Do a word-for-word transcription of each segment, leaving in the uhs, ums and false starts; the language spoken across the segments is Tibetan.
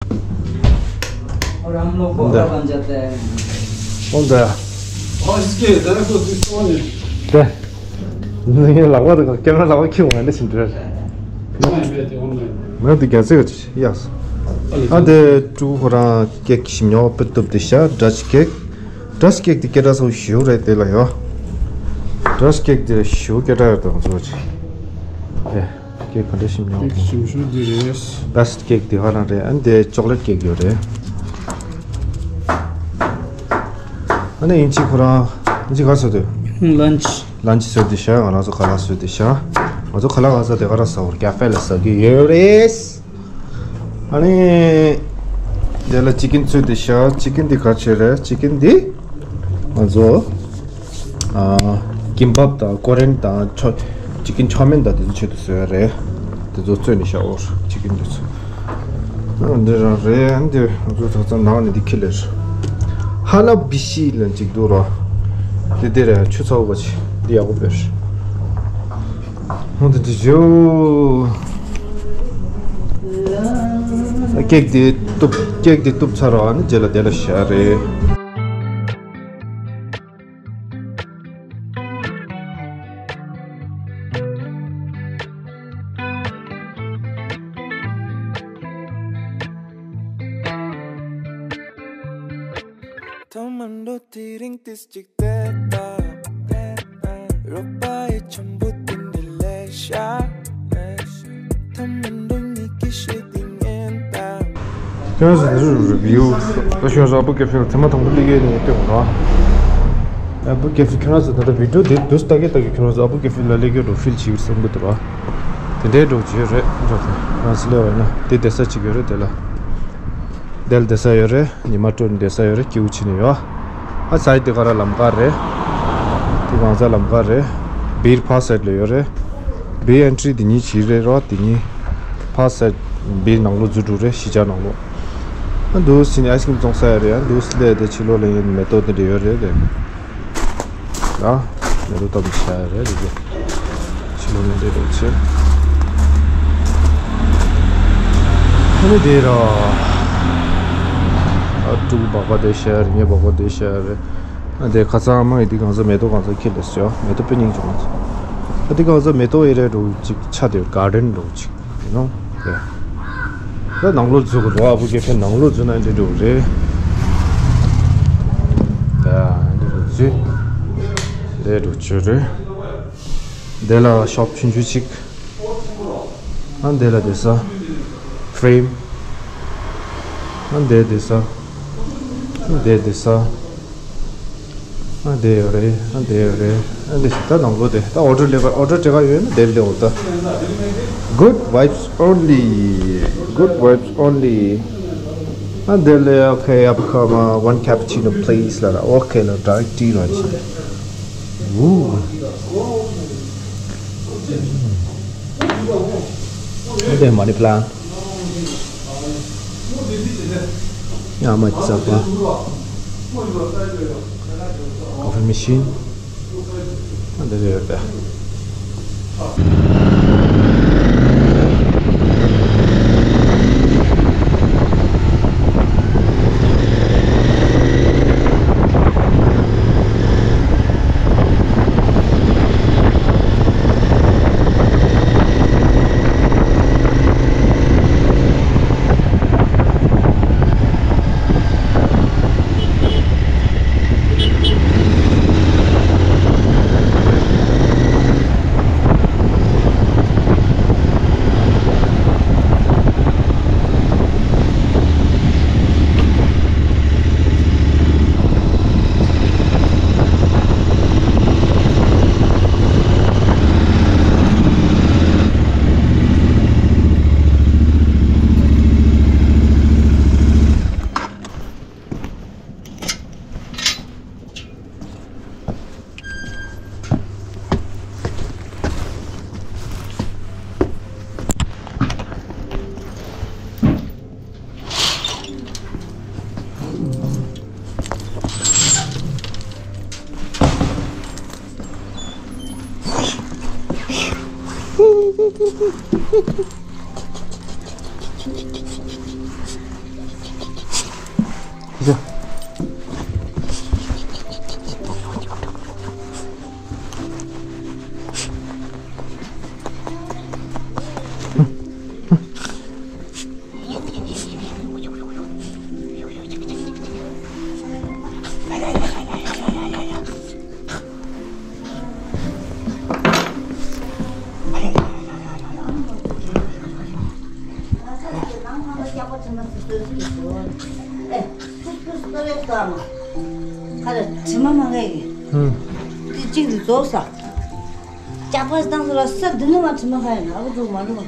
और हम लोग बोरा बन जाते हैं। कौन सा? और इसके इधर को this one. 네. ངའི་ལག་པ་དང་ཀེམ་ར་ལག་པ་ཁྱེར་འོང་ནས་ཕྱིན་འགྲོ། ང་འདི་རྒྱ་ཚད་ཅིག་ཡག་སོང་། ཨ་འདི་ཀྲུ་ཧོ་རང་ཀེག་ཞིམ་ཉོ་པི་ཏུབ་དེ་ཤ་ཌ་ཅི་ཀེག་ཌ་ཅི་ཀེག་དེ་སྐད་གྲགས་སུ་ཞུ་རེད་དེ་ལ་ཡོ། ཌ་ཅི་ཀེག་དེ་ཞུ་སྐད་གྲགས་ཡོད་དང་ཚོ་ཅིག་ཨེ། ཀེག་ག་འདྲ་ཞིམ་ཉོ། ཀེག་ཞིམ་ཤོས་འདི་རེད། བེ་སི་ཊི་ཀེག་འདི་ཧ་རང་རེད། ཨ་ནི་དེ་ཅོག་ལེ་ཊི་ཀེག་ཡོད་རེད། ཨ་ནི་ཨིན་ཅི་ཁོ་རང་ཨིན་ཅི་ག་བཟོས་འདུག་ལན་ཆི། ལན་ཆི་བཟོས་འདུག་ཤག་ང་རང་ཚོ་ཁ་ལག་བཟོས་འདུག་ཤག་ང་ཚོ་ཁ་ལག་ག་ས་དེ་ག་རང་ཟ་བར་ཀ་ཧྥེ་ལ་ཟ་གི་ཡོད་རེད། ཨ་ནི་དེ་ལ་ཅི་ཀིན་བཟོས་འདུག་ཤག་ཅི་ཀིན་འདི་ག་ཆེ་རེད། ཅི་ཀིན་འདི་ང་ཚོ་ཨ། ཀིམ་པབ་དང་ཀོ་རན་དང་ཆོ། ཅི་ཀིན་ཆོ་མེན་དང་དེ་ཚོ་ཆེད་དུ་བཟོས་ཡ་རེད། དེ་ཚོ་བཙོས་ནས་བཞག་འོ། ཅི་ཀིན་དེ་ཚོ། ཨ་འདི་རང་རེད། ཨ་འདི་ང་ཚོ་ད་ལྟ་ནང་ནས་འདི་ཁྱེར་སླེབས། ཧ་ན་བི་ཤི་ལ་ཅིག་འདུག་རོ། དེ་དེ་རེད། ཆུ་ཚ་བོ་ཅིག་འདི་ཡག་པོ་བེར། ཧོ་དེ་དེ་ཇོ། ཀེག་དེ་གཏུབ། ཀེག་དེ་གཏུབ་ཚར་རོ། ཨ་ནི་རྗེས་ལ་དེ་ལ་བཞག་རེད། ཐ་མ་འགྲོ་དེ་རིང་ཏིས་ཅིག་བསྡད་པ། རོགས་པ་ཡི་ཆེན་པོ་དེ་འདྲ་ལས་ཤ། ཐ་མ་འགྲོ་ཉིད་ཀྱི་ཤེས་དེ་ངན་ད། ཁྱོད་རང་ཚོ་རི་བིའུ་ད་ཤོད་ར་པོ་ཀེ་ཧྥེ་ཐེངས་མ་དང་པོ་སླེབས་ཡས་ནས་ཡོད་དེ་འོ་ར། ཨ་པོ་ཀེ་ཧྥེ་ཁྱོད་རང་ཚོ་ད་ལྟ་བི་ཌིའོ་དེ་དུས་ལྟ་གི་ལྟ་གི་ཁྱོད་རང་ཚོ་ཨ་པོ་ཀེ་ཧྥེ་ལ་སླེབས་ཡོད་འགྲོ་ཕིལ་བྱེད་ཀྱི་བསམ་གི་འདུག་ར། དེ་འདྲའི་འགྲོ་བྱེད་རེད་འགྲོ་དེ་ང་ཚོ་སླེབས་པ་ཡིན་ན་དེ་བསྡད་ས་གཅིག་ཡོད་རེད་དེ་ལ། དེ་ལ་བསྡད་ས་ཡོད་རེད། ཉི་མ་དྲོ་ནས་བསྡད་ས་ཡོད་རེད། སྐྱིད་པོ་བྱས་ནས་ཡོད། ཨ་ས་ཡི་དེ་ག་ར་ལམ་ཁ་རེད། དེ་གང་ས་ལམ་ཁ་རེད། བིར་ཕ་སའིཌ་ལ་ཡོད་རེད། བིར་ཨེན་ཊི་རི་དེ་གཉིས་བྱས་རེད་རོ། དེ་གཉིས་ཕ་སའིཌ་བིར་ནང་ལོགས་འཛུལ་འགྲོ་རེད། གཞིས་ཆགས་ནང་ལོགས། ཨ་འདུག་སེ་ནས་ཨའི་སི་ཀི་རིམ་བཙོང་ས་ཡོད་རེད། ཨ་འདུག་སེ་སླེབས་དེ་ཕྱི་ལོགས་ལ་ཡིན་མེ་ཏོག་དེ་འདྲ་ཡོད་རེད་དེ། ཡ། མེ་ཏོག་ཏོག་ཙམ་བྱས་རེད་འདུག་གི་ཕྱི་ལོགས་ནས་འདྲེ་འདྲ་བྱས། ཨ་ནི་དེ་ར། ཨ་ཕྲུ་གུ་སྦག་སྦག་དེ་བྱས་རེད། ངའི་སྦག་སྦག་དེ་བྱས་རེད། ཨ་དེ་ཁ་སང་ཨ་མ་ཡིས་དེ་གང་ཟག་མེ་ཏོག་གང་ཟག་ཁྱེར་ལ་སོ། མེ་ཏོག་དཔེ་སྙིང་རྗེ་མོ། ཨ་དེ་གང་ཟག་མེ་ཏོག་ཨེ་རི་ཡ་འདྲ་བོ་ཅིག་ཆགས་བསྡད་ཡོད། གར་ཌེན་འདྲ་བོ་ཅིག་ཡིན་ནོ། ཡ། ད་ནང་ལོགས་འཛུལ་དགོས་འདུག་ཨ་བུ་གེ་ཕན་ནང་ལོགས་འཛུལ་ན་འདི་འདྲ་བོ་རེད། ཡ། འདི་འདྲ་བོ་འཛུལ། འདི་འདྲ་བོ་བྱོས་རེད། འདི་ལ་ཤོབ་ཆུང་ཆུང་ཅིག་ཨ་འདི་ལ་བསྡད་ས། ཕྲེམ། ཨ་འདི་བསྡད་ས། ཨ་འདི་བསྡད་ས། ཨ་འདི་ཡོད་རེད། ཨ་འདི་ཡོད་རེད། ཨ་འདི་ཞིག་ད་ནང་ལོགས་དེ་ད་ཨོ་ཌར་ལེ་བར་ཨོ་ཌར་སྤྲད་ག་ཡོད་ན་དེར་སླེབས་འོང་ད། Good vibes only. Good vibes only. ཨ་འདི་ལས་okay, I become uh, one cappuccino please ལ་ར་okay ལ་ཌའེཊ་ཊི་ར་ཅི། ཝུ། ཨ་འདི་མ་ནི་པ་ལན། ཡ་མ་ཅི་ས་པ། ཀོ་ཕི་མེ་ཤིན། ཨ་འདི་འདྲ་ཡོད་པས། ཁ་རེ་དྲི་མ་མ་ངེས་ཀྱི། ཧུམ། དེ་གཅིག་ཏུ་རྫོགས་ས། ལྕགས་པ་བཏང་ཟེར་ལ་ས་འདི་ནས་མ་དྲི་མ་ཁ་ཡིན་ཨ་ཁུ་འགྲོ་མ་འགྲོ།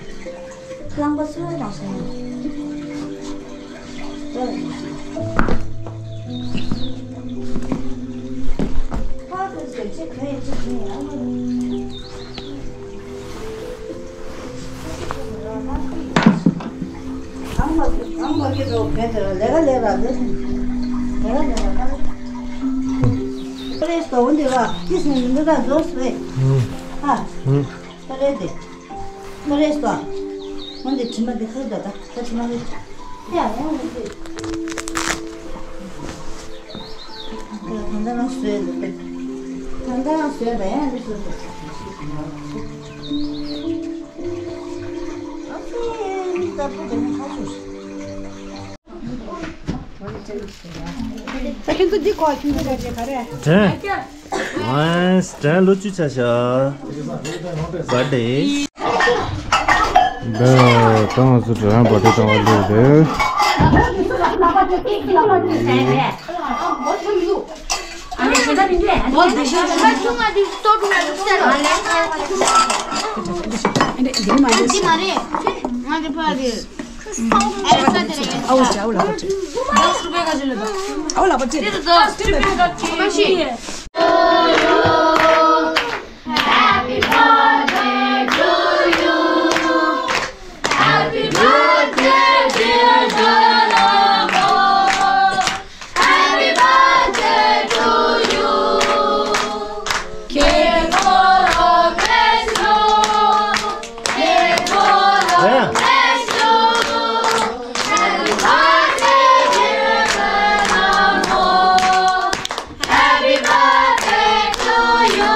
རླངས་པ་ཚོས་མ་སོང་། ཕ་གི་ཟེར་ཅི་ག་ཡིན་ཅི་ག་ཡིན་ཨ་ཁུ། གང་བ་གང་བ་གི་རོ་བེ་དེ་ལས་ཀ་ལས་ར་ལས་ལས་ཀ་ལས་ར་ལས། ཀ་རེ་སོ་འོན་ཏེ་བ་ཏིས་ནི་མི་འདུག་ད་རྫོགས་སོ་ཨེ། ཧ། ཧ། ཀ་རེ་དེ། ཀ་རེ་སོ། འོན་ཏེ་དྲི་མ་དེ་ཁ་ད་ད་ད་དྲི་མ་རེད། ཡ་ཡ་འོན་ཏེ། ད་ད་རང་སོས་ད། ད་ད་རང་སོས་ད་ཡ་འདི་སོས་ད། ད་ཁྱེད་ཚོ་འདི་གོ་ཁྱེད་ཚོ་ག་རེ་ག་རེ། དྲན། ཨ། དྲན་ལོ་བཅུ་ཆ་ཤག་བར་ཌེ། ད་ང་ཚོ་དྲན་བར་ཌེ་བཏང་བ་ལོས་རེད། འདི་མ་རེད། ང་འདི་ཕ་རེད། ཨའོ་ཅི་ཨའོ་ལ་པ་ཅི། ཨའོ་ལ་པ་ཅི། Happy birthday to you. Happy birthday, dear Janamo. Happy birthday to you. King Goro bless you. King Goro bless you. Happy birthday, dear Janamo. Happy birthday to you.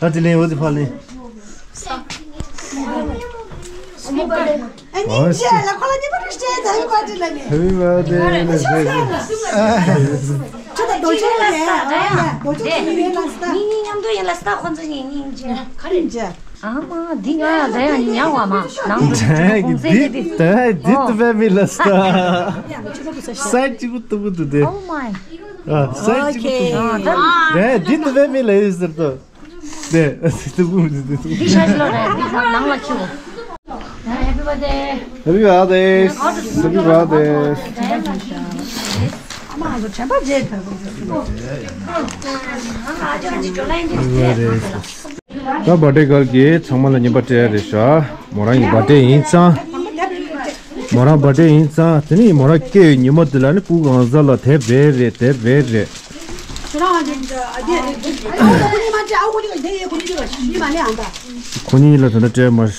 ཨ་ཏི་ལེ་འོ་ཏི་ཕ་ལེ། Happy birthday. ཁྱོད་ད་རྡོ་ཆས་ལ་ནས་རྡོ་ཆས་ཁྱོད་ཡིན་ལ་སྟ། གཉིས་གཉིས་མཉམ་དུ་ཡིན་ལ་སྟ་ཁོང་ཚོ་གཉིས་གཉིས་ཀྱི། ག་རེ་འཇལ། ཨ་མ་འདི་ང་ད་ཡང་ཉང་བ་མ་ནང་དུ་ཁོང་ཚེ་འདི་ད་འདི་ཏུ་བས་མི་ལ་སྟ། ས་གཅིག་པུ་ཏུ་པུ་ཏུ་དེ། Oh my. ས་གཅིག་པུ་ཏུ་པུ་ཏུ་དེ། འདི་ཏུ་བས་མི་ལ་ཡོད་ཟེར་ཏོ། དེ་ཏུ་པུ་ཏུ་དེ། འདི་ཤ་ཤ་ལོ་རེད། འདི་ནང་ལ་ཁྱུ། Happy birthday. Happy birthday. Happy birthday. ད་བར་ཌེ་གལ་གྱི་ཚང་མ་ལ་ཉིན་པ་སྤྲད་རེད་ཤག་མོ་རང་གི་བར་ཌེ་ཡིན་ཙང་། མོ་རང་བར་ཌེ་ཡིན་ཙང་དེ་ནི་མོ་རང་སྐྱེས་ཡོད་ཉིན་མོ་དེ་ལ་ནི་སྤུ་གུ་གང་ཟག་ལ་དེབ་རེ་རེ་དེབ་རེ་རེ། ཁོ་གཉིས་ལ་ད་ལྟ་སྤྲད་མ།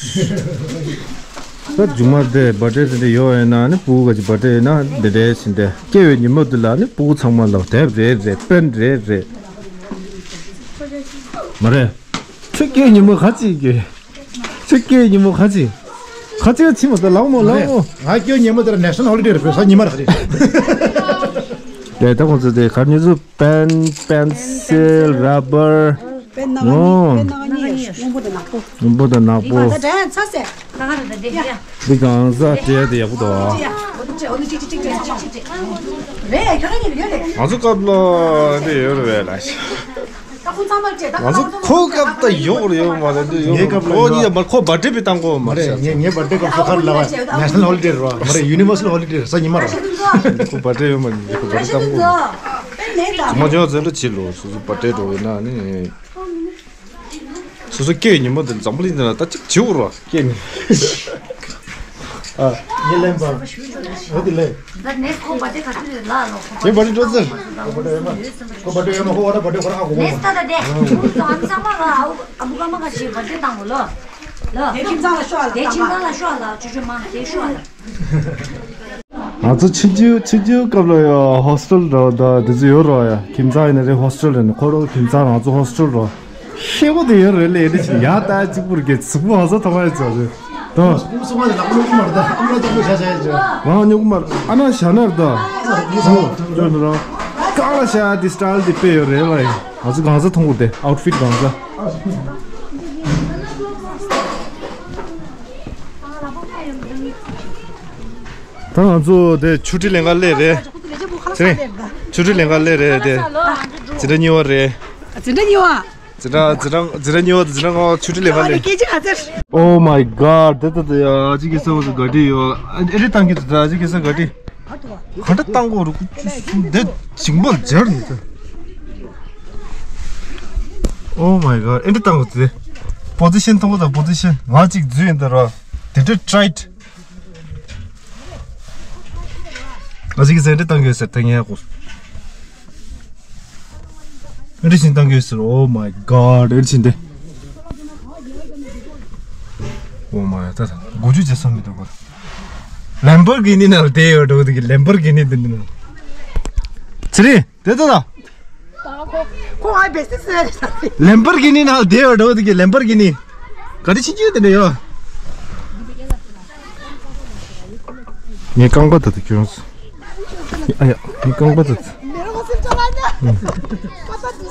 ད་མཇུག་མ་དེ་བར་ཌེ་དེ་འདྲ་ཡོད་ཡིན་ན་ནི་སྤུ་གུ་ག་ཅིག་བར་ཌེ་ཡིན་ན་འདི་འདྲའི་ཕྱིན་ཏེ་སྐྱེས་ཡོད་ཉིན་མོ་དེ་ལ་ནི་སྤུ་གུ་ཚང་མ་ལ་དེབ་རེ་རེ་པེན་རེ་རེ། མ་རེད། ཁྱོད་སྐྱེས་ཉིན་མོ་ག་ཅིག་གི་ཁྱོད་སྐྱེས་ཉིན་མོ་ག་ཅིག་ག་ཅིག་ཕྱིན་མ་ད་ལའོ་མོ་ལའོ་མོ། ང་སྐྱེས་ཉིན་མོ་དེར་National Holiday་རེད་བོད་ས་ཉི་མ་རེད། དེ་ད་ཁོང་ཚོ་དེ་གར་ཉོ་ཚོ་པེན་པེན་སིལ་ར་བར་པེན་ནག་ངོ་པེན་ནག་གཉིས་སྔོན་པོ་དང་ནག་པོ། སྔོན་པོ་དང་ནག་པོ། ད་དྲན་ཚར་སེ། ད་ག་རེ་ད་དེ་ཡ། འདི་གང་ཟག་སྤྲད་དེ་ཡག་པོ་འདུག་ཨ། རེད་ཡ་ཁྱོད་རང་གཉིས་ཡོད་རེད། ང་ཚོ་སྐབས་ལ་འདི་ཡོད་རེད་ལ། ད་ཁོང་ཚང་མ་བྱས་ད་ང་ཚོ་ཁོ་སྐབས་ད་ཡོད་རེད་ཡོད་མ་རེད་འདི་ཡོད་ངའི་སྐབས་ལ་ཁོ་ཡོད། གཉིས་མ་ཁོ་བར་ཌེ་པི་བཏང་གོ་མ་མ་རེད་ཤག་ངའི་ངའི་བར་ཌེ་སྐབས་སུ་ཁར་ལ་བ་National Holiday་རེད་བ་མ་རེད་Universal Holiday་རེད་ས་ཉི་མ་རེད། ཁོ་བར་ཌེ་ཡོད་མ་རེད་ཁོ་བར་ཌེ་བཏང་གོ་མ་རེད། ཇོ་མོ་ཇོ་ཛེ་འདྲ་བྱེད་ལོ་སོ་སོ་བར་ཌེ་འགྲོ་ཡིན་ན་ནི། སོ་སོ་སྐྱེས་ཉིན་མོ་དེ་འཛམ་བུ་གླིང་འདི་ན་ད་ཅིག་བྱེད་འུར་བ་སྐྱེས་ནི། ཨ། ངས་ལན་པ། འོ་དེ་ལན། ད་ནས་ཁོ་བར་ཌེ་ག་ཚོད་རེད་ལ་ལོ་ཁོ། ངས་བར་ཌེ་འགྲོ་ཟེར། ཁོ་བར་ཌེ་ཡོད་མ་ཁོ་བར་ཌེ་ཁོ་རང་ཨ་གོ་མ། ནས་ད་ད་དེ། ཁོ་ཚོ་ཨ་མ་ཚང་མ་ལ་ཨ་བུ་ཨ་བུ་ཀ་མ་ག་ཞིག་བར་ཌེ་བཏང་གོ་ལོ། དེ་ཁྱིམ་ཚང་ལ་ཤོག་ཨ། དེ་ཁྱིམ་ཚང་ལ་ཤོག་ཨ། ཅོ་ཅོ་མ་དེ་ཤོག་ཨ། ང་ཚོ་ཆུང་ཆུང་ཆུང་ཆུང་སྐབས་ལ་ཡ་ཧོ་སི་ཊེལ་འདྲ་བོ་དང་དེ་ཚོ་ཡོད་རེད་བ། ཡ་ཁྱིམ་ཚང་ཡིན་ན་རེད། ཧོ་སི་ཊེལ་རེད། ཁོ་རང་ཁྱིམ་ཚང་ང་ཚོ་ཧོ་སི་ཊེལ་རེད། ཤེས་པོ་དེ་ཡོད་རེད་ལས་དེ་ཆེ་ཡ་ད་གཅིག་པུར་གྱི་གཟུགས་པོ་ཧ་ས་ཐོག་ཡ་ཚོ་རེད་དོ། སྐུ་སྲུང་བ་དེ་ལག་པ་སྙོག་མ་རེད། ད་ཨ་མ་ལགས་ལྕགས་པོ་བྱ་བྱ་ཡ་ཚོ། ང་སྙོག་མ་རེད། ཨ་ན་བྱ་ན་རེད་ད། ཅོ་ནི་རང་གང་ལ་བྱ་དེ་སི་ཊལ་དེ་དཔེ་ཡོད་རེད་ལ། ཡ་ང་ཚོ་གང་ས་མཐོང་གོ་དེ་ཨའུ་ཊི་ཕིཊ་གང་ས། ད་ང་ཚོ་དེ་ཆུ་ཊི་ལེན་ག་སླེབས་རེད། ཚེ་རིང་། ཆུ་ཊི་ལེན་ག་སླེབས་རེད་དེ། འཛིན་གྲྭ་གཉིས་པ་རེད། འཛིན་གྲྭ་གཉིས་པ། འཛིན་གྲྭ་འཛིན་གྲྭ་འཛིན་གྲྭ་གཉིས་པ་དང་འཛིན་གྲྭ་ལྔ་པ་ཆུ་ཊི་ལེན་ག་སླེབས། Oh my god. དེ་ད་ད་ཡ་ཨ་ཅེ་གེ་སར་ང་ཚོ་ག་འདྲ་ཡོད། ཨ་རི་བཏང་གི་འདུག་ད་ཨ་ཅེ་གེ་སར་ག་འདྲ། ག་འདྲ་བཏང་གོ་རུ་ཀུ་ཅུ་སུམ་དེ་ཞིང་པ་ལ་སྦྱར་ནས་ད། Oh my god. ཨེ་འདྲ་བཏང་གོ་དེ། པོ་ཛི་ཤན་མཐོང་གོ་ད། པོ་ཛི་ཤན་ང་གཅིག་འཛུལ་ཡིན་ད་ར། དེ་འདྲ་ཊའིཊ། ང་གཅིག་གིས་ཟེར་འདྲ་བཏང་གི་ཡོད་ཟེར་ད་ངས་གོ། ཨེ་འདྲ་ཞིག་བཏང་གི་ཡོད་ཟེར། Oh my god. ཨེ་འདྲ་ཞིག་འདི། Oh my god. ད་ད་དགུ་བཅུ་བྱེད་ས་མི་འདུག་གོ། ལེམ་བོར་གི་ནི་ནང་ལ་བསྡད་ཡོད་འགྲོ་གི་འདུག་ལེམ་བོར་གི་ནི་འདི་འདི་ནང་། ཚེ་རིང་། དེ་ལྟ་ད། ཁོ་ཁོ་ཨ་བེ་སི་སེ་རེད་ད། ལེམ་བོར་གི་ནི་ནང་བསྡད་ཡོད་འགྲོ་འདུག་གི་ལེམ་བོར་གི་ནི། ག་དེ་ཕྱིན་གྱི་ཡོད་དེ་འདྲ་ཡོད། ངའི་རྐང་པ་ད་ད་ཁྱོད་རང་ཚོ། ཨ་ཡ། ངའི་རྐང་པ་ད་ད།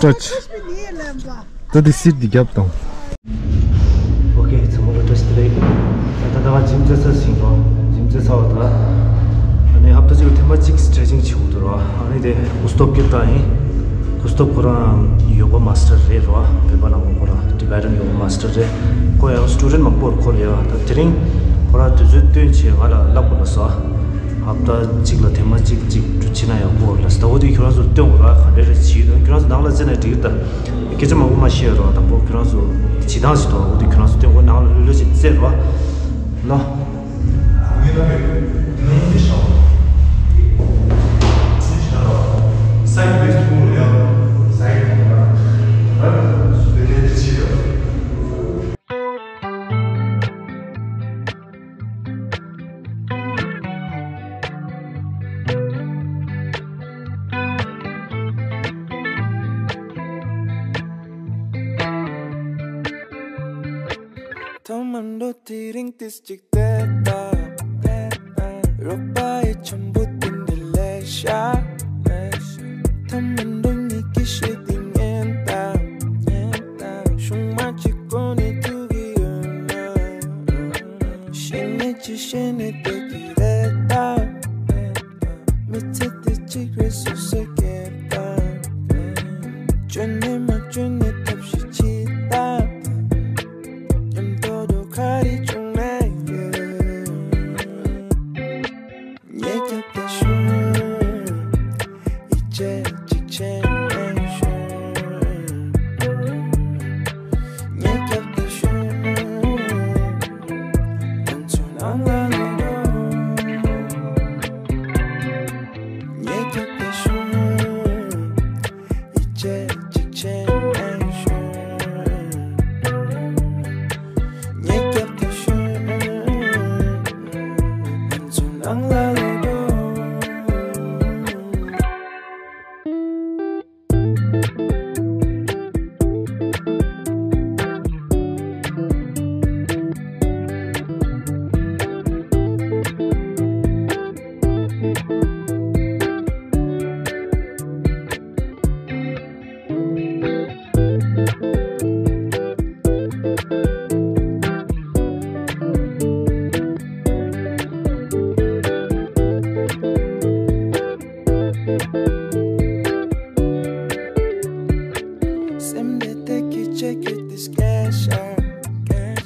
ཊ་ཆི། ད་དེ་སིཊ་འདི་རྒྱབ་དང་། ཨོ་ཁེ། ཚང་མ་ལ་བཀྲ་ཤིས་བདེ་ལེགས། ད་ལྟ་ང་ཇིམ་རྩེ་ས་ཟིན་རོ། ཇིམ་རྩེ་ཚར་བ་ད། ཨ་ནི་ཧབ་ཏ་གཅིག་ལ་ཐེངས་མ་གཅིག་སི་ཊེ་ཆིང་བྱེད་དགོས་འདུག་རོ། ཨ་ནི་དེ་གུ་སྟོབ་ཀྱི་ད་ཡིན། གུ་སྟོབ་ཁོ་རང་ཡོ་ག་མཱ་སི་ཊར་རེད་རོ། བོད་པ་ནང་ཁོ་རང་ཊི་བེ་ཊན་ཡོ་ག་མཱ་སི་ཊར་རེད། ཁོ་ཡང་སི་ཊུ་ཌེན་ཊི་མང་པོར་ཁོ་ལ་ཡོད། ད་དེ་རིང་ཁོ་རང་དུས་ཚོད་བཏོན་བྱས་ང་ལ་ལབ་དགོས་ལ་སོ། ཧབ་ཏ་གཅིག་ལ་ཐེངས་མ་གཅིག་གཅིག་བྱེད་ན་ཡག་པོ་རེད་ལ། ཟླ་བོ་དེ་ཁྱོད་རང་ཚོར་སྟོན་དགོས་ར། ག་འདྲ་རེད་བྱེད་དོན་ཁྱོད་རང་ཚོ་ནང་ལ་བཙལ་ན་འགྲིག་གི་རེད་ད། སྐད་ཆ་མང་པོ་མ་བཤད་རོགས། དང་པོ་ཁྱོད་རང་ཚོ་བྱེད་སྟངས་ཤིག་ཐོག་འོ་དེ་ཁྱོད་རང་ཚོ་སྟོན་དགོས། ནང་ལ་ལྷོད་ལྷོད་ཞིག་བཙལ་རོགས་ལ། ཐོག་མར་འགྲོ་དེ་རིང་ཏིས་ཅིག་བལྟས་ད། རོགས་པ་ཡི་འཆམ་པོ་དེ་འདི་ལས་ཤ། ཐོག་མར་འགྲོ་ཉིད་ཀྱི་ཤེས་དེ་ངན་ད། ཤུང་མ་གཅིག་གོ་ནས་ཐུག་གི་ཡོད་ན། ཤེས་མེད་ཅི་ཤེས་ནས་བསྡད་ཀྱི་རེད་ད། མི་ཚེ་འདི་གཅིག་རེད་སུ་ཟེར་གྱི་ད། བཅོས་ནས་མ་བཅོས་ནས་ཐབས་ཤེས་བྱེད་ད། མཉམ་དུ་འགྲོ་ག་རེ་བྱུང་ན་ཡོད། ཉེ་རྒྱབ་ཏུ་ཤོག་ཡིད་ཆེས་གཅིག་བྱས་ནས་ཤོག་ཉེ་རྒྱབ་ཏུ་ཤོག་ང་ཚོ་ནང་ལ་ལོག་ཉེ་རྒྱབ་ཏུ་ཤོག་ཡིད་ཆེས་གཅིག་བྱས་ནས་ཤོག་ཉེ་རྒྱབ་ཏུ་ཤོག་ང་ཚོ་ནང་ལ་ལོག་སེམས་བདེ་བདེ་སྐད་ཆ་བརྒྱབ་སྟེ་སྐད་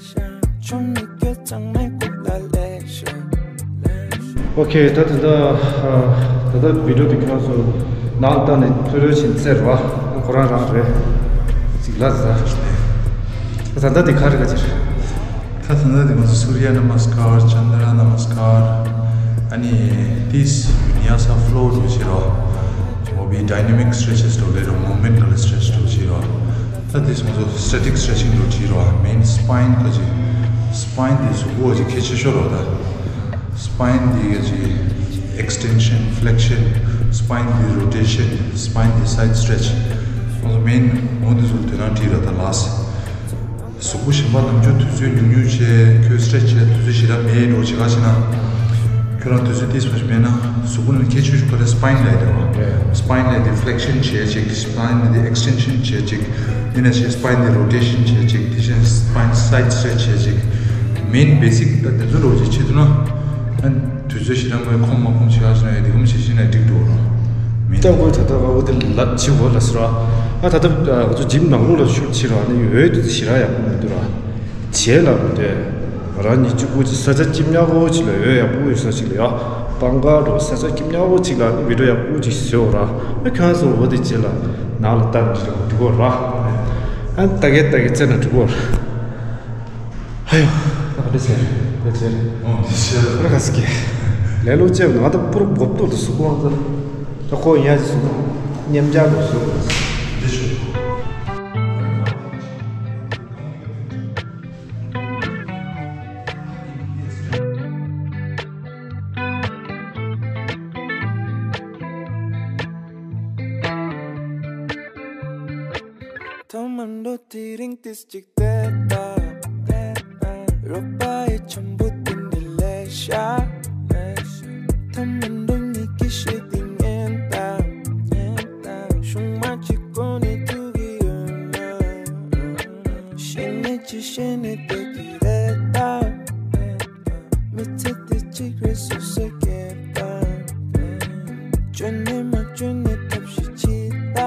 ཆ། ཆུང་མི་སྐད་གཙང་མའི་ཁུག་ལ་ལས་ཤོག་ཨོ་ཁེ། ད་ད་ད་ད་ད་བི་ཌིའོ་དེ་ཁྱོད་རང་ཚོ་ནང་ལྟ་ནས་ཐོས་རོགས་བྱེད་ཟེར་བ་ཁོ་རང་རང་རེད། ཅིག་ལ་ཟ། ད་ད་ད་དེ་ག་རེ་ག་ཅི་རེད། ད་ད་ད་དེ་ང་ཚོ་སུརྱ་ན་མ་སྐར། ཅན་དྲ་ན་མ་སྐར། ཨ་ནི་དེས་ཉལ་ས་ཕི་ལོར་འགྲོ་བྱེད་རོགས། འོ་བི་ཌའི་ནེ་མིག་སི་ཊེ་ཆི་འགྲོ་ལེ་རོ། མུབ་མེན་ཊི་ག་ལ་སི་ཊེ་ཆི་འགྲོ་བྱེད་རོགས། ད་དེས་ང་ཚོ་སི་ཊེ་ཊིག་སི་ཊེ་ཆིང་འགྲོ་བྱེད་རོགས། མེན་སི་པའིན་ག་ཅི། སི་པའིན་འདི་གཟུགས་པོ་ཅིག་གལ་ཆེ་ཤོས་རེད་ད། སི་པའིན་འདི་གི་ཅིག་ཨེག་སི་ཊེན་ཤན། ཕི་ལེག་ཤན། སི་པའིན་འདི་རོ་ཊེ་ཤན། སི་པའིན་འདི་སའིཌ་སི་ཊེ་ཆི། ཁོང་ཚོ་མེན་འོ་འདི་ཚོ་ལ་དོ་སྣང་བྲིས་རེད་ད་ལགས། གཟུགས་པོ་གཞན་པ་ནམ་རྒྱུན་དུས་ཚོད་ཉུང་ཉུང་བྱས། ཁྱོད་སི་ཊེ་ཆི་བྱས་དུས་ཚོད་ཞེ་དྲག་མེད་འགྲོ་བྱེད་ག་ཕྱིན་ན། ཁྱོད་རང་དུས་ཚོད་ཏིས་མ་ཞིག་མེད་ན། གཟུགས་པོ་ནང་གལ་ཆེ་ཤོས་ག་རེ། སི་པའིན་ལབ་ཡ་དེ་རེད་བ། སི་པའིན་ལབ་ཡ་དེ་ཕི་ལེག་ཤན་བྱེད་ཅིག་སི་པའིན་དེ་ཨེག་སི་ཊེན་ཤན་བྱེད་ཅིག་དེ་ནས་བྱས་སི་པའིན་དེ་རོ་ཊེ་ཤན་བྱེད་ཅིག་དེ་བཞིན་སི་པའིན་སའིཌ་སི་ཊེ་ཆི་བྱེད་ཅིག་མེན་བེ་སིག་ད་དེ་ཚོ་འགྲོ་བྱེད་བྱེད་ཐུབ་ན། ཨ་དུས་ཚོད་ཞེ་དྲག་མེད། ཁོམ་མ་ཁོམ་བྱེད་ག་ཕྱིན་ན་ཡང་དེ་ག་མ་བྱེད་ཕྱིན་ན་འགྲིག་འགྲོ་ར། མེན། ལྟ་དགོས། ད་ལྟ་འོ་དེ་ལབ་བྱེད་དགོས་ལ་ཟེར་བ། ཨ་ད་ལྟ་ང་ཚོ་ཇིམ་ནང་ལོགས་ལ་ཤུགས་ཆེ་ར་ནི་འོད་དེ་ཞེ་དྲག་ཡག་པོ་མི་འདུག་ར། བྱས་ལ་མི་འདོད། ང་རང་ཉིད་གཅིག་པུ་ཅིག་ས་ཆ་སྐྱིད་ཉག་པོ་ཅིག་ལ་འོད་ཡག་པོ་ཡོད་ས་ཅིག་ལ་ཡ། སྤང་ཁ་འགྲོ་ས་ཆ་སྐྱིད་ཉག་པོ་ཅིག་ལ་བི་ཌིའོ་ཡག་པོ་ཅིག་བཟོས་འོ་ར། ཨ་ཁྱོད་ཚོ་འོ་དེ་བྱས་ལ་ནང་ལ་ལྟ་འདི་རེད་འགྲིག་གོ་ར། ཨ་ད་གེ་ད་གེ་བཙལ་ན་འགྲིག་གོ་ར། ཧ་ཡོ། ད་ག་འདྲ་བྱས་རེད་ད་བྱས་རེད། ཨོ་འདི་བྱས་རེད། ཨ་ག་ཟེ་གེ། ལས་ལོ་བཅས་ང་ད་པུར་བོབ་ཏོ་ད་སུ་གོང་ད། ད་ཁོ་ཡ་ཅིག་སུ་གོང་མཉམ་སྦྱར་ལོ་སུ་གོང་། འདི་ཆུ། ཐོག་མར་འགྲོ་དེ་རིང་ཏིས་གཅིག་བལྟས་ད། རོགས་པ་ཡི་འཆམ་པོ་དེ་འདི་ལས་ཤ། ཐོག་མར་འགྲོ་ཉིད་ཀྱི་ཤེས་དེ་ངན་ད། ཤུང་མ་གཅིག་གོ་ནས་ཐུག་གི་ཡོད་ན། ཤེས་ནས་ཅི་ཤེས་ནས་བསྡད་ཀྱི་རེད་ད། མི་ཚེ་འདི་གཅིག་རེད་སོ་སོས་སྐྱེལ་པ། བཅོས་ནས་མ་བཅོས་ནས་ཐབས་ཤེས་བྱེད་ད།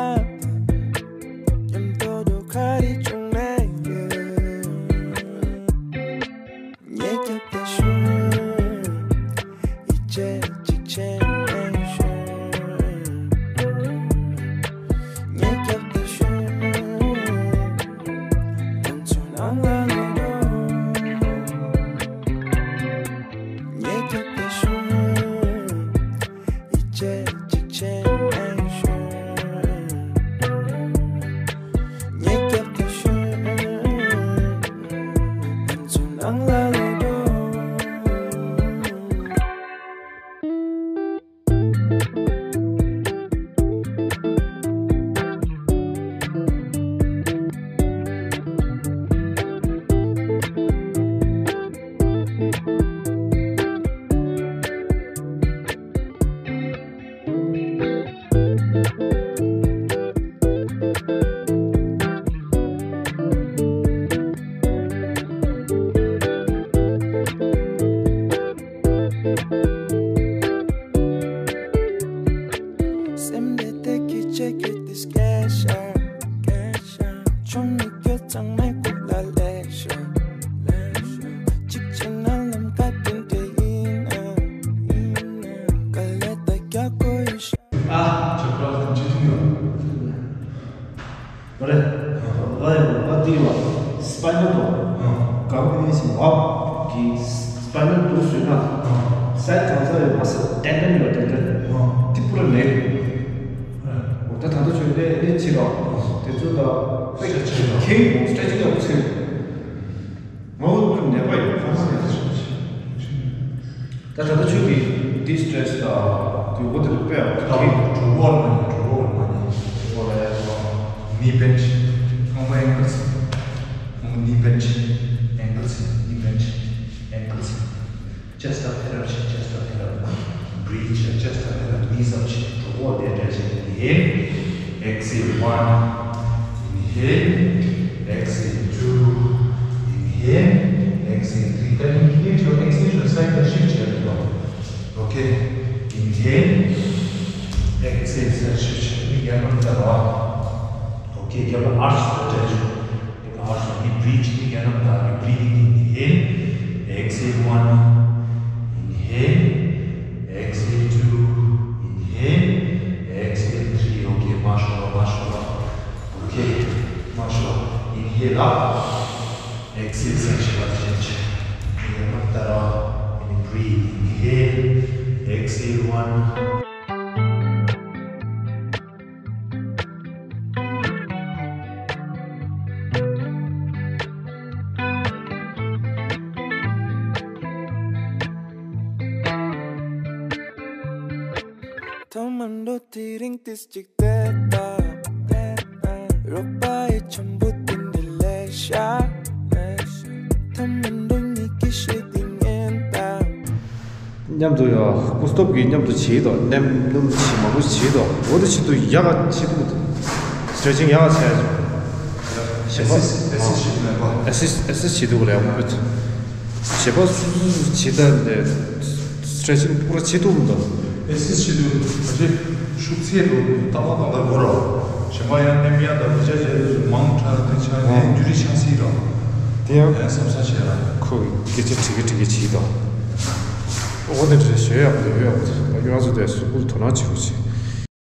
མཉམ་དུ་འགྲོ་ག་རེ་བྱུང་ན་ཡང་། ཉེ་རྒྱབ་ཏུ་ཤོག་ཡིད་ཆེས་གཅིག་བྱས་ནས་ཤོག་ཉེ་རྒྱབ་ཏུ་ཤོག་ང་ཚོ་ནང་ལ་ལོག་ཉེ་རྒྱབ་ཏུ་ཤོག་ཡིད་ཆེས་གཅིག་བྱས་ནས་ཤོག་ཉེ་རྒྱབ་ཏུ་ཤོག་ང་ཚོ་ནང་ལ་ལོག་སེམས་བདེ་བདེ་སྐད་ཆ་བརྒྱབ་སྟེ་སྐད་ཆ། སྐད་ཆ། ཆུང་མི་ཁྱོད་ཚང་མའི་ཁུག་ལ་ལེགས་ཤོག་ལེགས་ཤོག་གཅིག་བྱས་ན་ལམ་ཁ་དེ་འདྲ་ཡིན་ན། ཡིན་ན། དཀའ་ལས་ད་རྒྱག་དགོས་ཡོད་ཤག་ཨ། ཁྱོད་ཁོ་རང་ཚོ་འཇུ་ཐུབ་ཡོད། མ་རེད། ཨ་ཡ་ཨ་དེ་ཡོད། སི་པའི་ནལ་ཀོཌ། ཨ། གང་ཡིན་ཞིག་བབ་ཀྱི་སི་པའི་ནལ་ཀོཌ་བཟོས་ན། ཨ། སའིཌ་གང་ས་ཡོད་མ་ཟད་ཏན་ཏན་ཡོད་ཏན་ཏན། ཨ། དེ་པུ་ར་ལེགས། ཨ། འོ་ད་ད་ལྟ་ཆོས་ལས་ལས་ཕྱི་རོགས། ཨ། དེ་ཚོ་ད་སི་ཊེ་ཆི་ཆེ་རོགས། ཁྱེད་ཀྱིས་སི་ཊེ་ཆི་ཡག་པོ་ཚོས། ང་འོ་ད་ནད་པ་ཡོད་ཁ་ས་ནས། ད་ད་ལྟ་ཁྱོད་ཀྱིས་ཏི་སི་ཊེ་སི་དང་དུས་འགོ་དེར་དཔེ་ཡག་པོ་ད་འགྲོ་གོ་མ་ནི་འགྲོ་གོ་མ་ནི་འོ་ལ་ཡག་པོ་ནི་བེན་ཆི། ཁོང་པ་ཨེང་ཀལ་སི། ཁོང་ནི་བེན་ཆི། ཨེང་ཀལ་སི་ནི་བེན་ཆི། ཨེང་ཀལ་སི། ཅེསཊ་ཕེད་ཨབ་བྱེད། ཅེསཊ་ཕེད་ཨབ། བྷི་རིད་བྱེད། ཅེསཊ་ཕེད་ཨབ། ནིས་ཨབ་བྱེད། གྲོད་ཁོག་དེ་འདྲ་བྱེད། ཨིན་ཧེལ། ཨེག་སི་ཧེལ། ཝན། ཨིན་ཧེལ། ཨེག་སི་ཧེལ། ཊུ། ཨིན་ཧེལ། ཨེག་སི་ཧེལ། ཐི་རི། ད་ཨིན་ཧེལ་ཆོ་ཨེག་སི་ཧེལ་ཆོ་སའིཌ་ལ་ཤིཕྚ་བྱེད་ཡ་འདུག་ཨོ་ཁེ། ཨིན་ཧེལ། ཨེག་སི་ཧེལ་སའིཌ་ཤིཕྚ་བྱེད། མིག་ཡར་མར་བལྟ་རོགས། ཨོ་ཁེ། རྒྱབ་ལ་ཨརཆ་ལ་སྤྲད་ཆོག་རྒྱབ་ལ་ཨརཆ་ལ། མི་བྷི་རིད་བྱེད། མིག་ཡར་མར་བལྟ། རི་བྷི་རིད་ཨིན། ཨིན་ཧེལ། ཨེག་སི་ཧེལ། ཝན། ཨིན་ཧེལ། ཨེག་སི་ཧེལ། ཊུ། ཨིན་ཧེལ། ཨེག་སི་ཧེལ། ཐི་རི། ཨོ་ཁེ། མར་ཤོག་རོགས། མར་ཤོག་རོགས། ཨོ་ཁེ། མར་ཤོག་ཨིན་ཧེལ་ལ། ཨེག་སི་ཧེལ་སའིཌ་ཤིཕྚ་བྱེད་ཆོག་མིག་ཡར་མར་བལྟ་རོགས། ཨིན་བྷི་རིད། ཨིན་ཧེལ། ཨེག་སི་ཧེལ། ཝན། དེ་རིང་ཏིས་ཅིག་བལྟས་པ། རོགས་པ་ཡི་འཆམ་པོ་དེ་འདྲ་ལས་ཤ། ཐ་མ་འགྲོ་གཉིས་ཀྱི་ཤེས་དེ་ངན་ད། མཉམ་དུ་ཡ་སྐུ་སྟོབས་ཀྱིས་མཉམ་དུ་བྱེད་དོ། ནེམ་ནུམ་བྱེད་མང་པོ་བྱེད་དོ། འོ་དེ་བྱེད་དུ་ཡག་ག་བྱེད་དུ། སི་ཊེ་ཆིང་ཡག་ག་བྱས། ཞེས་པ། ཨེ་སི་སི་ཞིག་མེད་པ། ཨེ་སི་སི་ཨེ་སི་སི་བྱེད་དུ་ག་ལ་ཡག་པོ་བྱེད། ཞེས་པ་སུ་སུ་བྱེད་ད་འདི། སི་ཊེ་ཆིང་པུ་ར་བྱེད་ཐུབ་མི་འདུག་ཨེ་སི་སི་བྱེད་དུ་ག་ཅི་ཤུགས་ཚད་དུ་ཏག་ཏག་ཏག་ཏག་དགོས་ར། གཞན་པ་ཡང་ནེམ་ཡང་ད་བི་ཅ་བྱས་དུ་མང་དྲགས་དེ་ཆ་ནས་འཇུ་རིས་ཆགས་སྲིད་ར། དེ་ཡང་ཡང་བསམ་བསམ་བྱས་ར། ཁོ་སྐད་ཆ་དྲི་གི་དྲི་གི་བྱེད་དོ། འོ་དེ་འདྲ་ཞོ་ཡག་པོ་ཡོད་ཡག་པོ་ཡོད་ཚོ་དེ་སུ་ཀུལ་དོ་སྣང་བྱེད་རོགས་བྱེད།